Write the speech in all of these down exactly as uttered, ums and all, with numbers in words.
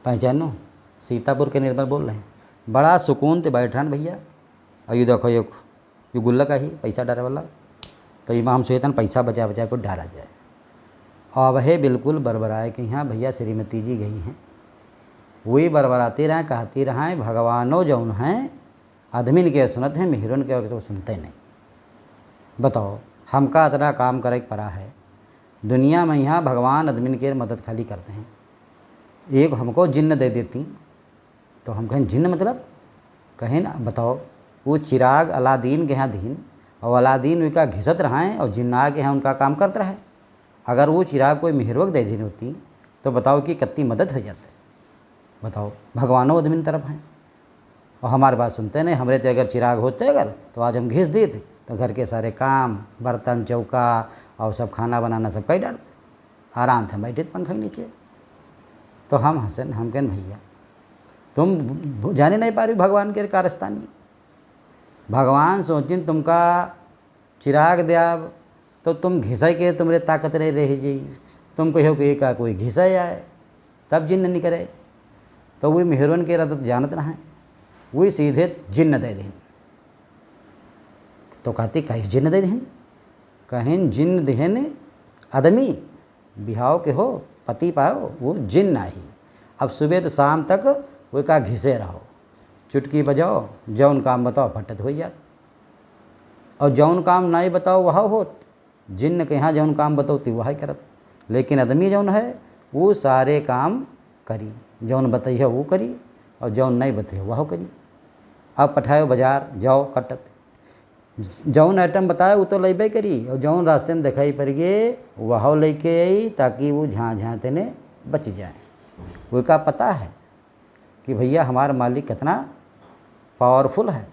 पहचानो, सीतापुर के निर्मल बोल रहे हैं। बड़ा सुकून ते बैठ रहन भइया। और ये देखो, ये, ये गुल्लक आही, पैसा डारे वाला। तो इमा हम सोचतन पैसा बचा बचा को डारा जाए। अब हे बिल्कुल बरबराए के यहाँ भइया श्रीमती जी गई हैं। वही बरबराती रहें, कहती रहें, "भगवानो जौन हैं, आदमीन के सुनत हैं, मेहरुन के तो सुनते नहीं।" बताओ, हमका इतना काम करे के पड़ा है। दुनिया में यहाँ भगवान आदमीन के मदद खाली करते हैं। एक हमको जिन्न दे देती, तो हम कहें, "जिन्न मतलब?" कहें ना, बताओ, वो चिराग अलादीन के यहाँ दीन, और अलादीन उनका घिसत रहाएं, और जिन्न आके यहाँ उनका काम करत रहे। अगर वो चिराग कोई मेहरुआ के दे दीन होती, तो बताओ कि कितनी मदद हो जाते। बताओ, भगवानो आदमीन तरफ हैं, और हमारे बात सुनते नहीं। हमरे ते अगर चिराग होते अगर, तो आज हम घिस देते, तो घर के सारे काम, बर्तन, चौका और सब खाना बनाना सब कई डालते। आराम से बैठे पंखा के नीचे। तो हम हंसन, हम कहें, "भइया, तुम ब-, जाने नहीं पा रही भगवान के कारस्तानी।" भगवान सोचिन तुमका चिराग द्याब, तो तुम घिसाई के तुमरे ताकत रह, रह जाई। तुम कहो कि "एका कोई घिसाई आए, तब जिन्न निकरे।" तो वही मेहरुन के रदत जानत ना है, वही सीधे जिन्न दे देन। तो कहती, "कहीं जिन्न दे देन?" कहें, "जिन्न देहन आदमी, बिहाव के हो, पति पाओ, वो जिन्न आही। अब सुबह तो शाम तक वो का घिसे रहो, चुटकी बजाओ, जौन काम बताओ, फटत हो जात। और जौन काम नहीं बताओ, वह होत।" जिन्न के यहाँ जौन काम बतौती, वही करत। लेकिन आदमी जौन है, वो सारे काम करी, जौन बतैहे, वो करी, और जौन नहीं बतैहे, वह करी। अब पठायो बाजार, जाओ, कटत। जौन item बताए, वो तो लेबे करी, और जौन रास्ते में दिखाई पड़ गए, वह लेके आई, ताकि वो झाँ झाँ तेने बच जाए। वो का पता है कि भइया, हमारा मालिक कितना powerful है।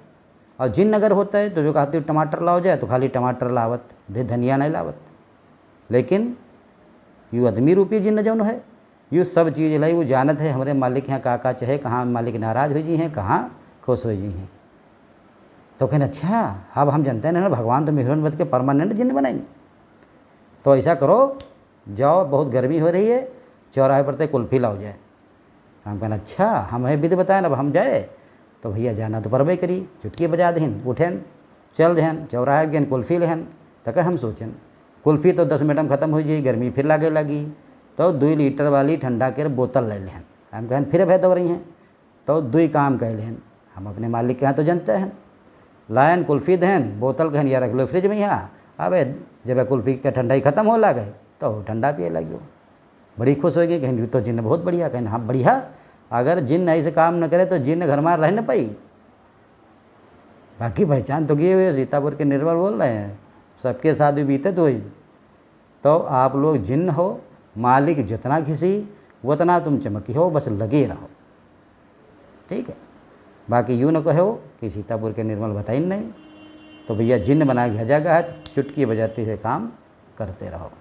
और जिन्न अगर होता है, तो जो कहती, "टमाटर लाओ जाए", तो खाली टमाटर लावत, दे धनिया नहीं लावत। लेकिन यू आदमी रूपी जिन्न जौन है, यू सब चीज लाई, वो जानत है हमरे मालिक यहाँ का का चाहे, कहाँ मालिक नाराज हो जी हैं, कहाँ खुश हो जी हैं। तो कहें, "अच्छा, अब हम जानते हैं ना, भगवान तो मेहरुन बद के permanent जिन्न बनाएंगे। तो ऐसा करो, जाओ, बहुत गर्मी हो रही है, चौराहे पर ते कुल्फी लाओ जाए।" हम कहन, "अच्छा, हम है विधि बताएन, अब हम जाए?" तो भइया जाना तो परबे करी, चुटकी बजा देहन, उठेन, चल देहन, चौराहे गेन कुल्फी लेहन। तक हम सोचेन, कुल्फी तो दस मिनट में खतम हो जाई, गर्मी फिर लागे लागी। तो दुई लीटर वाली ठंडा के बोतल ले लेहन। हम कहन, "फिर भय दौड़ई हैं।" तो दुई काम कह लेहन, हम अपने मालिक के यहाँ तो जानते हैं, लायन कुल्फी देहन, बोतल कहन, "या रख लो फ्रिज में यहाँ, अबे जब कुल्फी के ठंडाई खतम हो लागे, तो ठंडा पिए लागियो।" बड़ी खुश होगी, कहें, "यू तो जिन्न बहुत बढ़िया।" कहें, "हाँ, बढ़िया, अगर जिन्न ऐसे काम न करे, तो जिन्न घर में रह न पाई।" बाकी पहचान तो किए हुए, सीतापुर के निर्मल बोल रहे हैं, सबके साथ भी बीतत हुई। तो आप लोग जिन्न हो, मालिक जितना घिसी, उतना तुम चमकी हो, बस लगे रहो, ठीक है। बाकी यू न कहो कि सीतापुर के निर्मल बताइन नहीं। तो भइया, जिन्न बना के भेजा गया है, तो चुटकी बजाते हुए काम करते रहो।